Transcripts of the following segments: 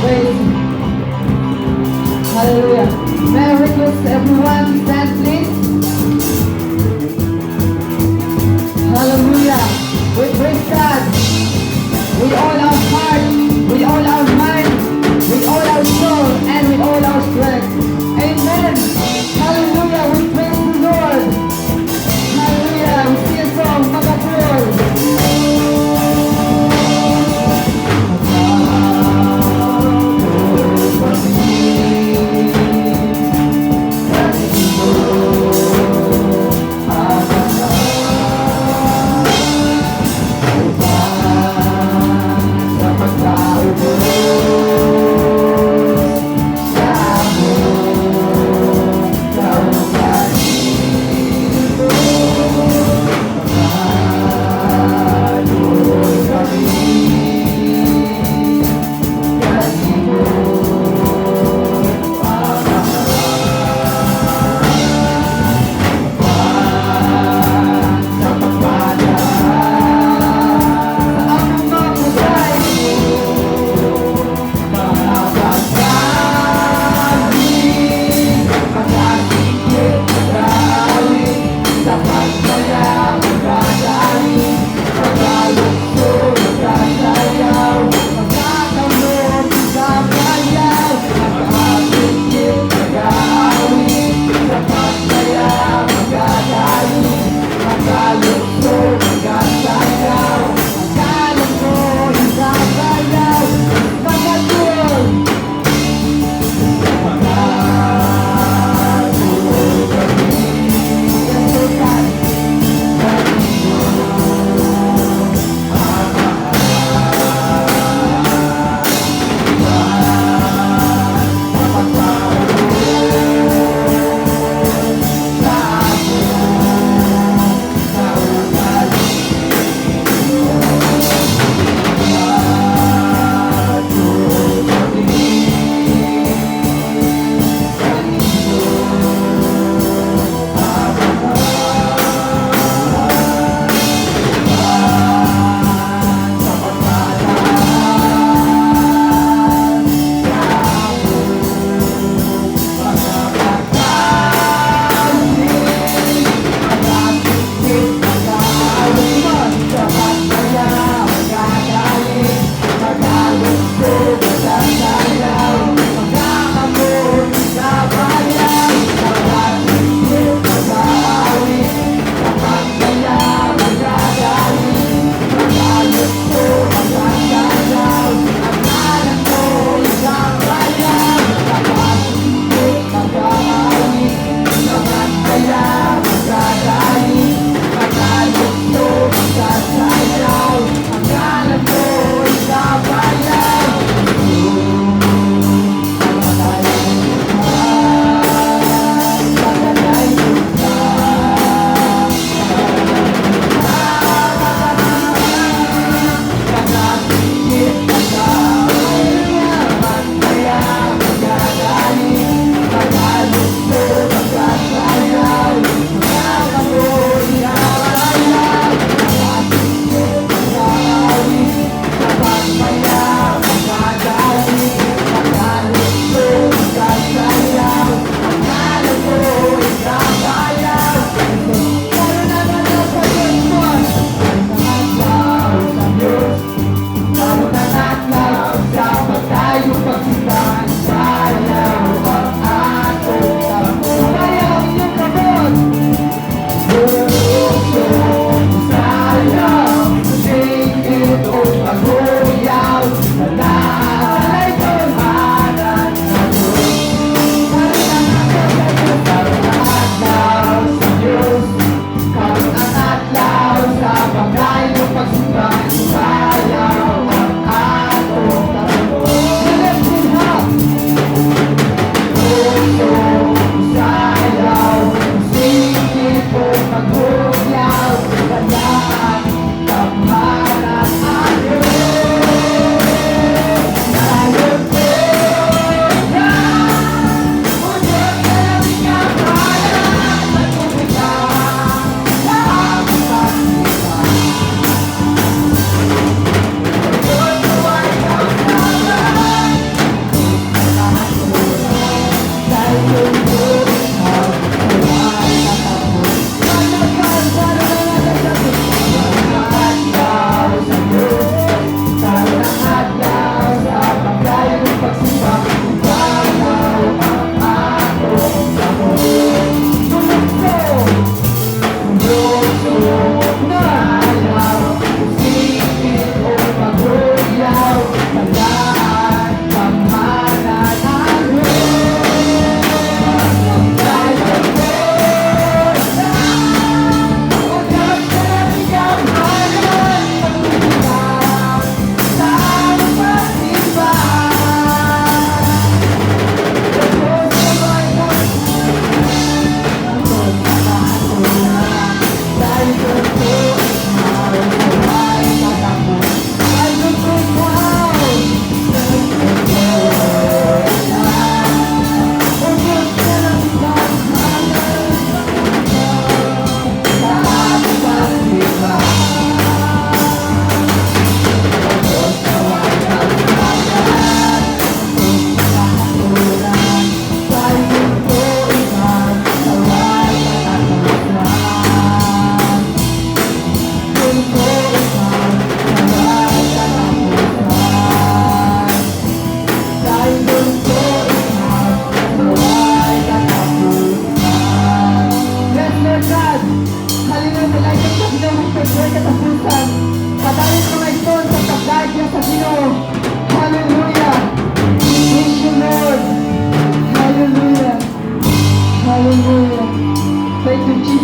Praise. Hallelujah. May I request everyone stand, please? Hallelujah. We praise God with all our heart, with all our mind, with all our soul, and with all our strength. Amen. Hallelujah. We praise the Lord. Hallelujah. We sing a song, Magapul.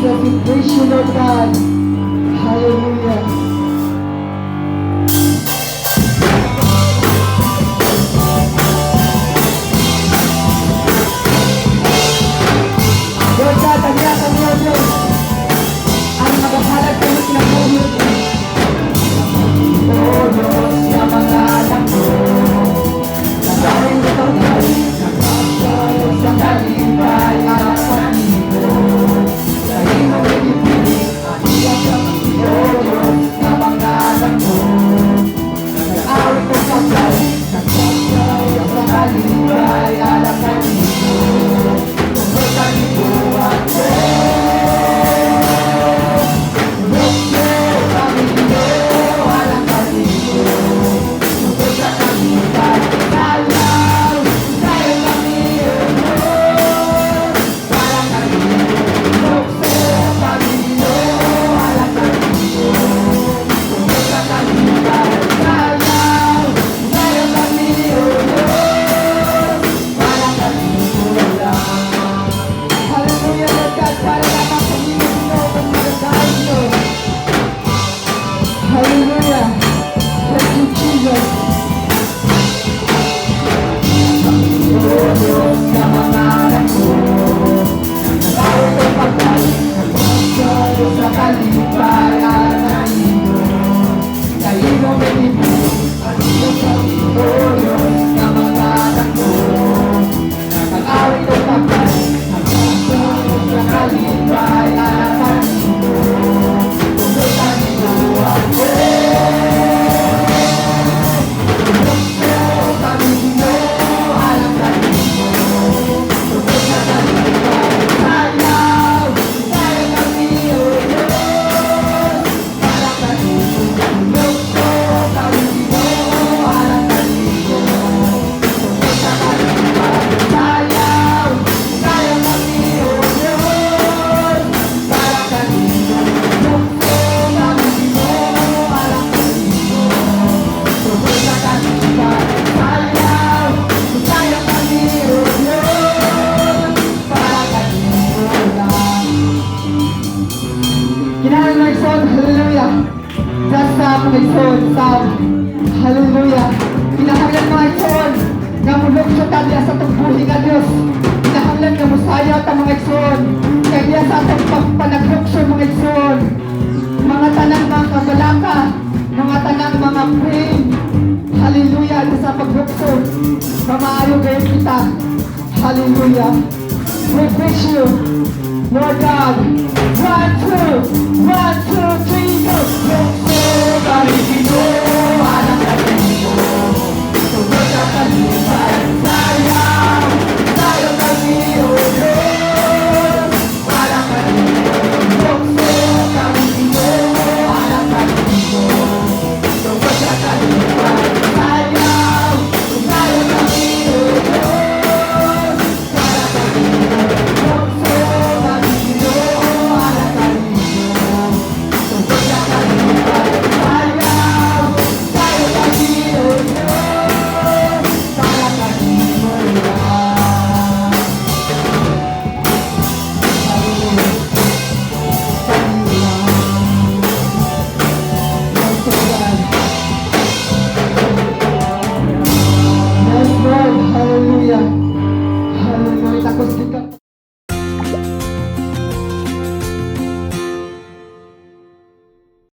Jesus. We praise you, Lord God. Hallelujah. Lord God, tagya kami, O Diyos. Ang magahalad kami kinabuhi. O Diyos, sa mga anak ko, nagaling ito sa kalipay at panigo. Sa imong gipili, O Diyos, sa mga anak ko, nag-awit ko sa sa kalipay at panigo. Tungkol sa gibuhat ko. Lukso kami Ginoo alang kanimo. Tungod sa kalipay, sayaw, sayaw kami, O Diyos, para kanimo. Lukso kami Ginoo alang kanimo. Tungod sa kalipay, sayaw, sayaw kami, O Diyos, para kanimo lang. Hallelujah, Lord God, para lamang kanimo, Ginoo, kung magagayon, Ginoo. Hallelujah. Thank you, Jesus. O Diyos, sa mga anak ko, nag-awit o pagbalik, sa kalipay at kanimo. Sa imong gipili, O Diyos, sa mga anak ko, nag-awit o pagbalik, sa kalipay at kanimo. Tungkol sa gibuhat ko. Lukso kami Ginoo alang kanimo. Tungod sa kalipay, sayaw, sayaw kami, O Diyos, para kanimo. Lukso kami Ginoo alang kanimo. Tungod sa kalipay, sayaw, sayaw kami, O Diyos, para kanimo. Lukso kami Ginoo alang kanimo. Tungod sa kalipay, sayaw, sayaw kami, O Diyos, para kanimo lang. Kinahanglan, mga igsoon, hallelujah. Just sa mga igsoon, sa hallelujah. Kinahanglan, mga igsoon, nga mulukso ta diya sa atong buhi nga Dios. Kinahanglan nga musayaw ta, mga igsoon. Kay diya sa atong pagpanaglukso, mga igsoon, mga tanang mga kabalaka, mga tanang mga pain. Hallelujah, diya sa paglukso. Mamaayo kayo kita. Hallelujah. We praise you, Lord God. One, two, one, two, three, go. Lukso kami Ginoo.